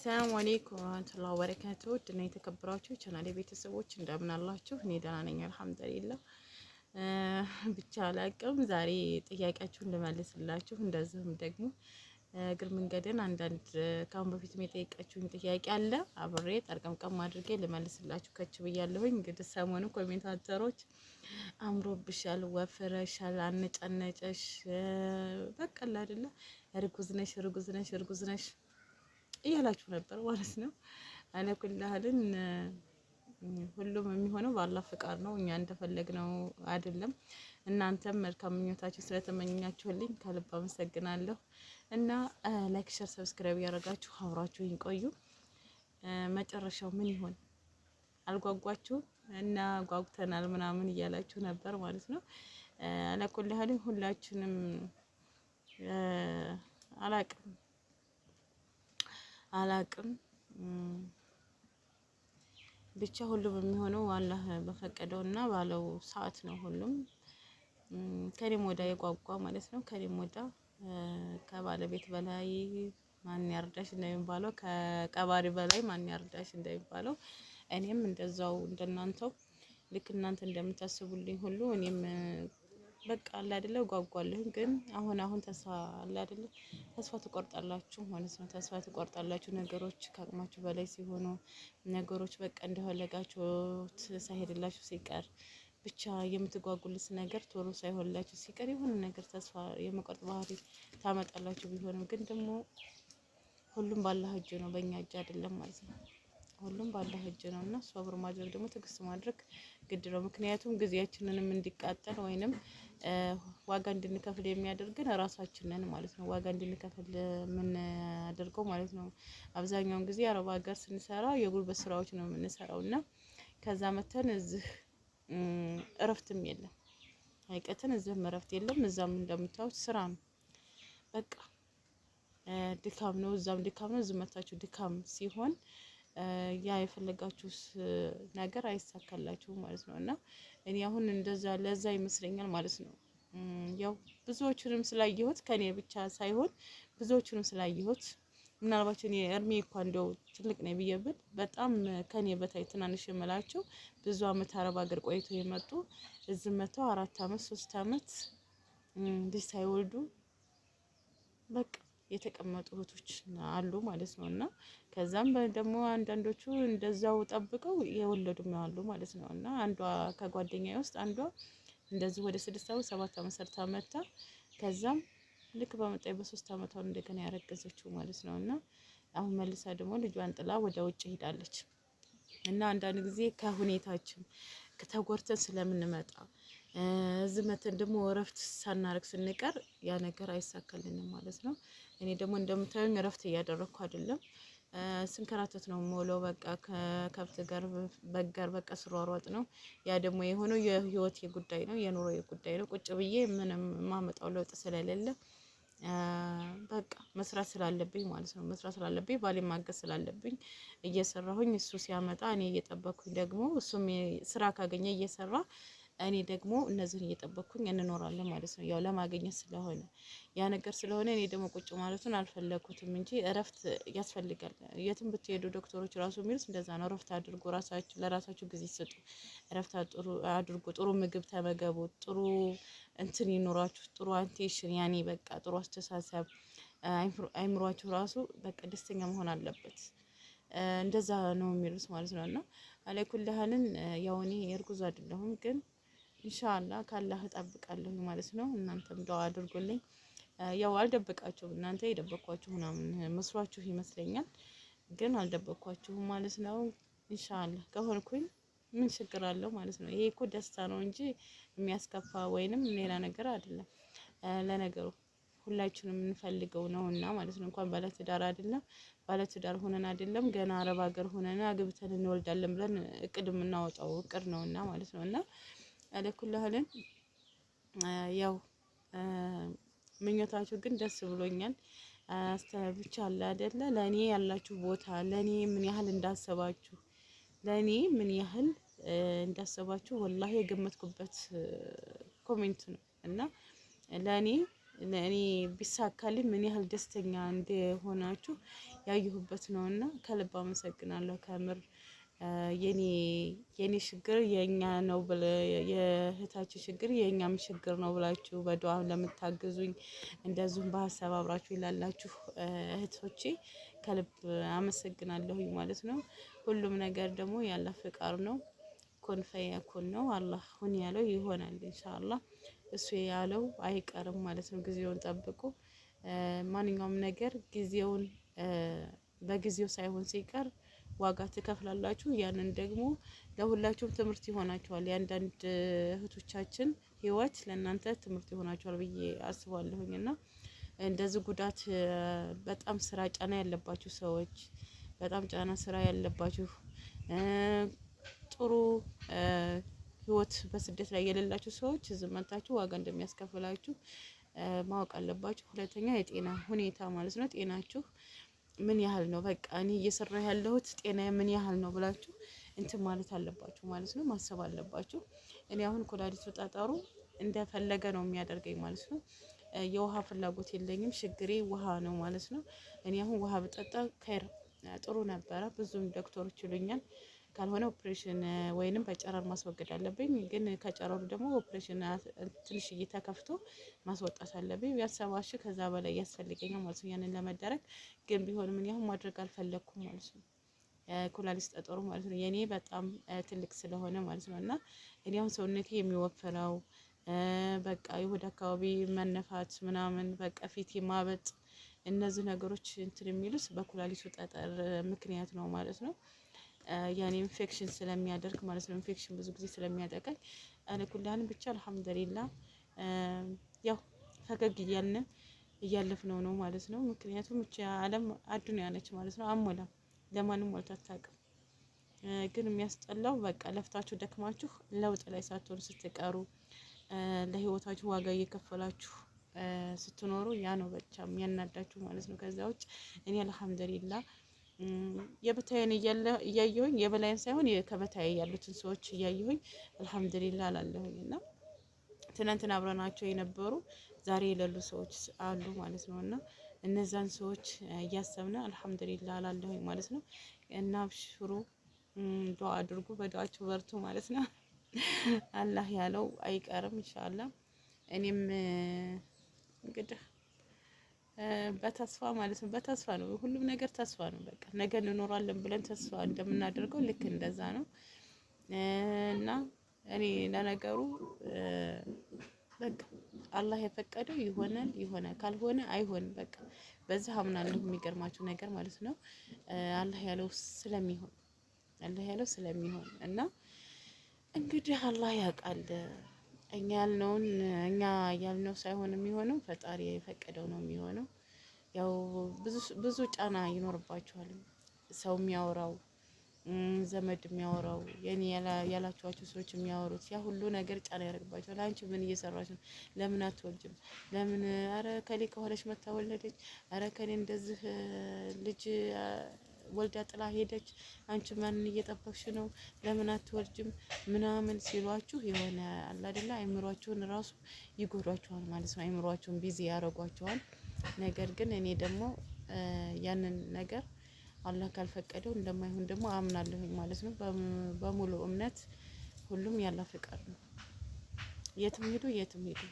السلام عليكم ورحمة الله وبركاته። ውድና የተከበራችሁ ቻናሌ ቤተሰቦች እንደምን አላችሁ? እኔ ደህና ነኝ الحمد لله። ብቻ አላቅም፣ ዛሬ ጥያቄያችሁን ልመልስላችሁ፣ እንደዚሁም ደግሞ እግር መንገድን አንዳንድ ከአሁን በፊትም የጠየቃችሁኝ ጥያቄ አለ፣ አብሬ ጠርቀምቀም አድርጌ ልመልስላችሁ ከች ብያለሁኝ። እንግዲህ ሰሞኑ commentator ኦች አምሮብሻል፣ ወፍረሻል፣ አነጫነጨሽ፣ በቃ አይደለ እርጉዝ ነሽ፣ እርጉዝ ነሽ፣ እርጉዝ ነሽ እያላችሁ ነበር ማለት ነው። على كل حال ሁሉም የሚሆነው በአላህ ፍቃድ ነው። እኛ እንደፈለግነው አይደለም። እናንተም መልካም ምኞታችሁ ስለተመኛችሁልኝ ከልብ አመሰግናለሁ። እና like፣ share፣ subscribe እያደረጋችሁ አብራችሁኝ ቆዩ። መጨረሻው ምን ይሆን አልጓጓችሁ እና ጓጉተናል ምናምን እያላችሁ ነበር ማለት ነው። على كل حال ሁላችንም አላቅም አላቅም ብቻ ሁሉም የሚሆነው አላህ በፈቀደው እና ባለው ሰዓት ነው። ሁሉም ከኔም ወዳ የጓጓ ማለት ነው። ከኔም ወዳ ከባለቤት በላይ ማን ያርዳሽ እንደሚባለው፣ ከቀባሪ በላይ ማን ያርዳሽ እንደሚባለው፣ እኔም እንደዛው እንደናንተው ልክ እናንተ እንደምታስቡልኝ ሁሉ እኔም በቃ አለ አይደለ ጓጓለሁ። ግን አሁን አሁን ተስፋ አለ አይደለ ተስፋ ትቆርጣላችሁ ማለት ነው። ተስፋ ትቆርጣላችሁ ነገሮች ከአቅማችሁ በላይ ሲሆኑ፣ ነገሮች በቃ እንደፈለጋችሁት ሳይሄድላችሁ ሲቀር፣ ብቻ የምትጓጉልስ ነገር ቶሎ ሳይሆንላችሁ ሲቀር የሆነ ነገር ተስፋ የመቁረጥ ባህሪ ታመጣላችሁ። ቢሆንም ግን ደግሞ ሁሉም ባላህ እጅ ነው፣ በእኛ እጅ አይደለም ማለት ነው። ሁሉም ባላህ እጅ ነው እና ሶብር ማድረግ ደግሞ ትዕግስት ማድረግ ግድ ነው። ምክንያቱም ጊዜያችንንም እንዲቃጠል ወይንም ዋጋ እንድንከፍል የሚያደርግን ራሳችንን ማለት ነው። ዋጋ እንድንከፍል የምናደርገው ማለት ነው። አብዛኛውን ጊዜ አረብ ሀገር ስንሰራ የጉልበት ስራዎች ነው የምንሰራው እና ከዛ መተን እዚህ እረፍትም የለም። ሀይቀትን እዚህም እረፍት የለም። እዛም እንደምታዩት ስራ ነው፣ በቃ ድካም ነው። እዛም ድካም ነው። እዚህ መታችሁ ድካም ሲሆን ያ የፈለጋችሁት ነገር አይሳካላችሁም ማለት ነው። እና እኔ አሁን እንደዛ ለዛ ይመስለኛል ማለት ነው። ያው ብዙዎቹንም ስላየሁት፣ ከኔ ብቻ ሳይሆን ብዙዎቹንም ስላየሁት፣ ምናልባት እኔ እድሜ እንኳ እንደው ትልቅ ነኝ ብዬ ብል በጣም ከኔ በታይ ትናንሽ የምላቸው ብዙ አመት አረብ ሀገር ቆይተው የመጡ እዚህ መተው 4 አመት፣ 3 አመት ልጅ ሳይወልዱ በቃ የተቀመጡ እህቶች አሉ ማለት ነው። እና ከዛም ደግሞ አንዳንዶቹ እንደዛው ጠብቀው የወለዱም አሉ ማለት ነው። እና አንዷ ከጓደኛዬ ውስጥ አንዷ እንደዚህ ወደ 6 አመት፣ 7 አመት ሰርታ መታ ከዛም ልክ በመጣች በ3 አመቷ እንደገና ያረገዘችው ማለት ነው። እና አሁን መልሳ ደግሞ ልጇን ጥላ ወደ ውጭ ሄዳለች። እና አንዳንድ ጊዜ ከሁኔታችን ተጎድተን ስለምንመጣ እዚህ መተን ደግሞ እረፍት ሳናረግ ስንቀር ያ ነገር አይሳካልንም ማለት ነው። እኔ ደግሞ እንደምታዩኝ እረፍት እያደረግኩ አይደለም። ስንከራተት ነው የምውለው። በቃ ከከብት ጋር በግ ጋር በቃ ስሯሯጥ ነው። ያ ደግሞ የሆነው የህይወት ጉዳይ ነው፣ የኑሮ ጉዳይ ነው። ቁጭ ብዬ ምንም የማመጣው ለውጥ ስለሌለ በቃ መስራት ስላለብኝ ማለት ነው። መስራት ስላለብኝ፣ ባሌ ማገዝ ስላለብኝ እየሰራሁኝ እሱ ሲያመጣ እኔ እየጠበኩኝ፣ ደግሞ እሱም ስራ ካገኘ እየሰራ እኔ ደግሞ እነዚህን እየጠበቅኩኝ እንኖራለን ማለት ነው። ያው ለማግኘት ስለሆነ ያ ነገር ስለሆነ እኔ ደግሞ ቁጭ ማለቱን አልፈለኩትም እንጂ እረፍት ያስፈልጋል። የትም ብትሄዱ ዶክተሮች ራሱ የሚሉት እንደዛ ነው። እረፍት አድርጉ፣ ራሳችሁ ለራሳችሁ ጊዜ ስጡ፣ እረፍት አድርጉ፣ ጥሩ ምግብ ተመገቡ፣ ጥሩ እንትን ይኖራችሁ፣ ጥሩ attention ያኔ በቃ ጥሩ አስተሳሰብ፣ አይምሯችሁ ራሱ በቃ ደስተኛ መሆን አለበት። እንደዛ ነው የሚሉት ማለት ነው። እና على كل حال ያው እኔ እርጉዝ አይደለሁም፣ ግን ኢንሻአላህ ካላህ እጠብቃለሁ ማለት ነው። እናንተም ዱአ አድርጉልኝ። ያው አልደበቃችሁም፣ እናንተ የደበቅኳችሁ ምናምን መስሏችሁ ይመስለኛል፣ ግን አልደበቅኳችሁም ማለት ነው። ኢንሻአላህ ከሆንኩኝ ምን ችግር አለው ማለት ነው። ይሄ እኮ ደስታ ነው እንጂ የሚያስከፋ ወይንም ሌላ ነገር አይደለም። ለነገሩ ሁላችንም የምንፈልገው ነው እና ማለት ነው። እንኳን ባለትዳር አይደለም፣ ባለትዳር ሆነን አይደለም፣ ገና አረብ ሀገር ሆነን አግብተን እንወልዳለን ብለን እቅድ የምናወጣው እቅድ ነው እና ማለት ነው። እና على كل حال ያው ምኞታችሁ ግን ደስ ብሎኛል። ብቻ አለ አይደለ ለእኔ ያላችሁ ቦታ፣ ለእኔ ምን ያህል እንዳሰባችሁ፣ ለእኔ ምን ያህል እንዳሰባችሁ ወላሂ የገመትኩበት comment ነው። እና ለእኔ ቢሳካልኝ ምን ያህል ደስተኛ እንደሆናችሁ ያየሁበት ነውና ከልብ አመሰግናለሁ ከምር። የኔ ችግር የኛ ነው፣ የእህታችሁ ችግር የኛም ችግር ነው ብላችሁ በዱዓ ለምታግዙኝ፣ እንደዚሁም በሀሳብ አብራችሁ ላላችሁ እህቶቼ ከልብ አመሰግናለሁኝ ማለት ነው። ሁሉም ነገር ደግሞ ያለ ፍቃድ ነው። كن فيكون ነው። አላህ ሁን ያለው ይሆናል ኢንሻአላህ። እሱ ያለው አይቀርም ማለት ነው። ጊዜውን ጠብቆ ማንኛውም ነገር ጊዜውን በጊዜው ሳይሆን ሲቀር ዋጋ ትከፍላላችሁ። ያንን ደግሞ ለሁላችሁም ትምህርት ይሆናችኋል። የአንዳንድ እህቶቻችን ህይወት ለእናንተ ትምህርት ይሆናችኋል ብዬ አስባለሁኝ። እና እንደዚህ ጉዳት በጣም ስራ ጫና ያለባችሁ ሰዎች፣ በጣም ጫና ስራ ያለባችሁ፣ ጥሩ ህይወት በስደት ላይ የሌላችሁ ሰዎች እዚህ መጥታችሁ ዋጋ እንደሚያስከፍላችሁ ማወቅ አለባችሁ። ሁለተኛ የጤና ሁኔታ ማለት ነው። ጤናችሁ ምን ያህል ነው፣ በቃ እኔ እየሰራሁ ያለሁት ጤና ምን ያህል ነው ብላችሁ እንትን ማለት አለባችሁ ማለት ነው፣ ማሰብ አለባችሁ። እኔ አሁን ኩላሊቱ ጠጠሩ እንደፈለገ ነው የሚያደርገኝ ማለት ነው። የውሃ ፍላጎት የለኝም። ችግሬ ውሃ ነው ማለት ነው። እኔ አሁን ውሃ ብጠጣ ከር ጥሩ ነበረ። ብዙም ዶክተሮች ይሉኛል ካልሆነ ኦፕሬሽን ወይንም በጨረር ማስወገድ አለብኝ። ግን ከጨረሩ ደግሞ ኦፕሬሽን ትንሽዬ ተከፍቶ ማስወጣት አለብኝ። ቢያንስ 70,000 ከዛ በላይ ያስፈልገኛል ማለት ነው ያንን ለመደረግ። ግን ቢሆንም እኔ አሁን ማድረግ አልፈለግኩም ማለት ነው። ኩላሊት ጠጠሩ ማለት ነው የኔ በጣም ትልቅ ስለሆነ ማለት ነው። እና እኔ አሁን ሰውነቴ የሚወፍረው፣ በቃ የሆድ አካባቢ መነፋት ምናምን፣ በቃ ፊቴ ማበጥ፣ እነዚህ ነገሮች እንትን የሚሉት በኩላሊቱ ጠጠር ምክንያት ነው ማለት ነው። ያኔ ኢንፌክሽን ስለሚያደርግ ማለት ነው። ኢንፌክሽን ብዙ ጊዜ ስለሚያጠቃኝ አለኩላህን ብቻ አልሐምዱሊላ ያው ፈገግ እያልን እያለፍነው ነው ማለት ነው። ምክንያቱም እቺ ዓለም አዱንያ ነች ማለት ነው። አሞላም ለማንም ሞልታ አታውቅም። ግን የሚያስጠላው በቃ ለፍታችሁ ደክማችሁ ለውጥ ላይ ሳትሆኑ ስትቀሩ፣ ለህይወታችሁ ዋጋ እየከፈላችሁ ስትኖሩ ያ ነው ብቻ የሚያናዳችሁ ማለት ነው። ከዛ ውጭ እኔ አልሐምዱሊላ የበታዬን እያየሁኝ፣ የበላይን ሳይሆን ከበታዬ ያሉትን ሰዎች እያየሁኝ አልሐምዱሊላ አላለሁኝ። እና ትናንትና አብረናቸው የነበሩ ዛሬ የሌሉ ሰዎች አሉ ማለት ነው። እና እነዛን ሰዎች እያሰብን አልሐምዱሊላ አላለሁኝ ማለት ነው። እና አብሽሩ፣ ዱአ አድርጉ፣ በዱአችሁ በርቱ ማለት ነው። አላህ ያለው አይቀርም ኢንሻአላህ። እኔም እንግዲህ በተስፋ ማለት ነው። በተስፋ ነው፣ ሁሉም ነገር ተስፋ ነው። በቃ ነገ እንኖራለን ብለን ተስፋ እንደምናደርገው ልክ እንደዛ ነው። እና እኔ ለነገሩ በቃ አላህ የፈቀደው ይሆናል ይሆናል፣ ካልሆነ አይሆንም። በቃ በዚህ አምናለሁ። የሚገርማችሁ ነገር ማለት ነው አላህ ያለው ስለሚሆን፣ አላህ ያለው ስለሚሆን። እና እንግዲህ አላህ ያውቃል። እኛ ያልነውን እኛ ያልነው ሳይሆን የሚሆነው ፈጣሪ የፈቀደው ነው የሚሆነው። ያው ብዙ ብዙ ጫና ይኖርባችኋል። ሰው የሚያወራው፣ ዘመድ የሚያወራው፣ የኔ ያላችኋቸው ሰዎች የሚያወሩት ያ ሁሉ ነገር ጫና ያደርግባቸዋል። አንቺ ምን እየሰራች ነው? ለምን አትወልጅም? ለምን አረ ከሌ ከሆነች መታ ወለደች፣ አረ ከሌ እንደዚህ ልጅ ወልዳ ጥላ ሄደች፣ አንቺ ማንን እየጠበቅሽ ነው? ለምን አትወልጅም? ምናምን ሲሏችሁ የሆነ አለ አይደለ አይምሯችሁን ራሱ ይጎዷችኋል ማለት ነው። አይምሯችሁን busy ያደርጓችኋል። ነገር ግን እኔ ደግሞ ያንን ነገር አላህ ካልፈቀደው እንደማይሆን ደግሞ አምናለሁኝ ማለት ነው። በሙሉ እምነት ሁሉም ያላ ፍቃድ ነው። የትም ሄዱ የትም ሄዱ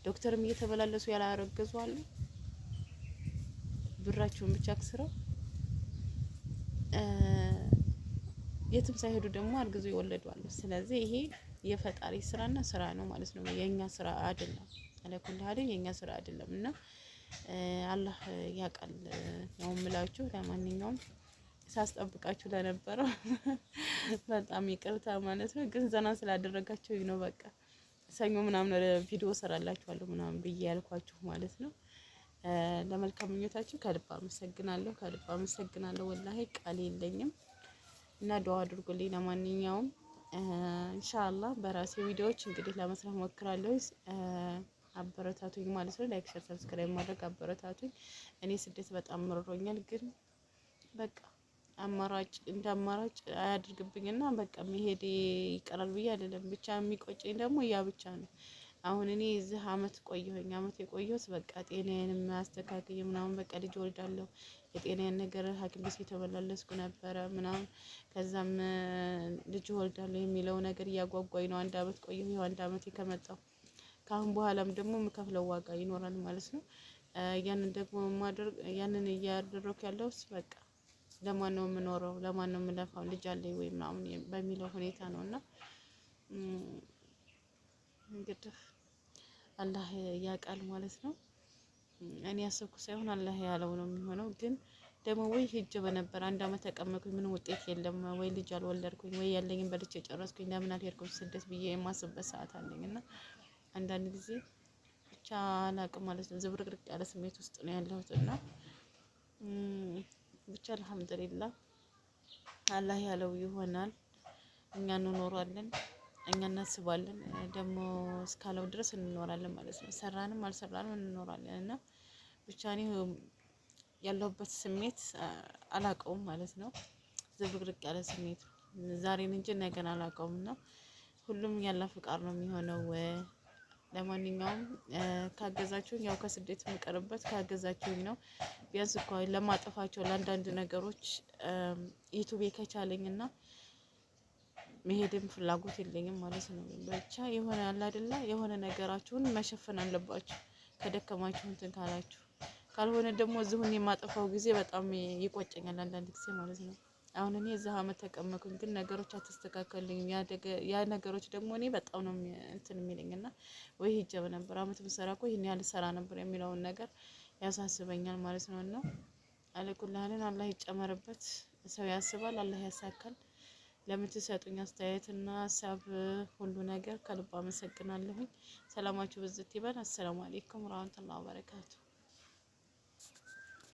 ዶክተርም እየተበላለሱ ያላረገዙ አሉ። ብራቸውን ብቻ አክስረው የትም ሳይሄዱ ደግሞ አርግዞ ይወለዱ አሉ። ስለዚህ ይሄ የፈጣሪ ስራና ስራ ነው ማለት ነው። የኛ ስራ አይደለም። አለኩል የኛ ስራ አይደለም። እና አላህ ያውቃል ነው የምላችሁ። ለማንኛውም ሳስጠብቃችሁ ለነበረው በጣም ይቅርታ ማለት ነው። ግን ዘና ስላደረጋችሁ ነው። በቃ ሰኞ ምናምን ቪዲዮ ሰራላችኋለሁ ምናምን ብዬ ያልኳችሁ ማለት ነው። ለመልካም ምኞታችሁ ከልብ አመሰግናለሁ፣ ከልብ አመሰግናለሁ። ወላሂ ቃል የለኝም እና ዱአ አድርጉልኝ። ለማንኛውም ኢንሻአላህ በራሴ ቪዲዮዎች እንግዲህ ለመስራት ሞክራለሁ። አበረታቱኝ ማለት ነው። Like፣ share፣ subscribe ማድረግ አበረታቱኝ። እኔ ስደት በጣም መርሮኛል፣ ግን በቃ አማራጭ እንደ አማራጭ አያድርግብኝና በቃ መሄድ ይቀራል ብዬ አይደለም። ብቻ የሚቆጨኝ ደግሞ ያ ብቻ ነው። አሁን እኔ እዚህ አመት ቆየሁኝ። አመት የቆየሁት በቃ ጤናዬን ማስተካከል ምናምን፣ በቃ ልጅ ወልዳለሁ፣ የጤናዬን ነገር ሐኪም ቤት የተመላለስኩ ነበረ ምናምን። ከዛም ልጅ እወልዳለሁ የሚለው ነገር እያጓጓኝ ነው። አንድ አመት ቆየሁ። ይኸው አንድ አመት ከመጣሁ ከአሁን በኋላም ደግሞ የምከፍለው ዋጋ ይኖራል ማለት ነው። ያንን ደግሞ ማድረግ ያንን እያደረኩ ያለው በቃ ለማን ነው የምኖረው? ለማን ነው የምለፋው? ልጅ አለኝ ወይ ምናምን በሚለው ሁኔታ ነው። እና እንግዲህ አላህ ያውቃል ማለት ነው። እኔ ያሰብኩ ሳይሆን አላህ ያለው ነው የሚሆነው። ግን ደግሞ ወይ ሄጄ በነበር አንድ አመት ተቀመጥኩኝ፣ ምንም ውጤት የለም፣ ወይ ልጅ አልወለድኩኝ፣ ወይ ያለኝን በልቼ ጨረስኩኝ፣ ለምን አልሄድኩም ስደት ብዬ የማስብበት ሰዓት አለኝ። እና አንዳንድ ጊዜ ብቻ አላቅም ማለት ነው። ዝብርቅርቅ ያለ ስሜት ውስጥ ነው ያለሁት። እና ብቻ አልሐምዱሊላህ አላህ ያለው ይሆናል። እኛ እንኖራለን፣ እኛ እናስባለን፣ ደግሞ እስካለው ድረስ እንኖራለን ማለት ነው። ሰራንም አልሰራንም እንኖራለን። እና ብቻ እኔ ያለሁበት ስሜት አላቀውም ማለት ነው። ዝብርቅርቅ ያለ ስሜት፣ ዛሬን እንጂ ነገን አላቀውም። እና ሁሉም ያላ ፍቃድ ነው የሚሆነው። ለማንኛውም ካገዛችሁኝ፣ ያው ከስደት የምቀርበት ካገዛችሁኝ ነው። ቢያንስ እንኳ ለማጠፋቸው ለአንዳንድ ነገሮች ዩቱቤ ከቻለኝ እና መሄድም ፍላጎት የለኝም ማለት ነው። ብቻ የሆነ አለ አይደለ፣ የሆነ ነገራችሁን መሸፈን አለባችሁ ከደከማችሁ እንትን ካላችሁ። ካልሆነ ደግሞ እዚሁን የማጠፋው ጊዜ በጣም ይቆጨኛል አንዳንድ ጊዜ ማለት ነው። አሁን እኔ እዚህ አመት ተቀመጥኩኝ፣ ግን ነገሮች አልተስተካከሉልኝም። ያ ነገሮች ደግሞ እኔ በጣም ነው እንትን የሚለኝ። እና ወይ ሂጅ ነበር፣ አመት ብሰራ እኮ ይሄን ያህል ሰራ ነበር የሚለውን ነገር ያሳስበኛል ማለት ነው። እና አለኩላህልን አላህ ይጨመርበት። ሰው ያስባል፣ አላህ ያሳካል። ለምትሰጡኝ አስተያየትና ሀሳብ ሁሉ ነገር ከልብ አመሰግናለሁኝ። ሰላማችሁ ብዝት ይበል። አሰላሙ አለይኩም ወራህመቱላሂ ወበረካቱ።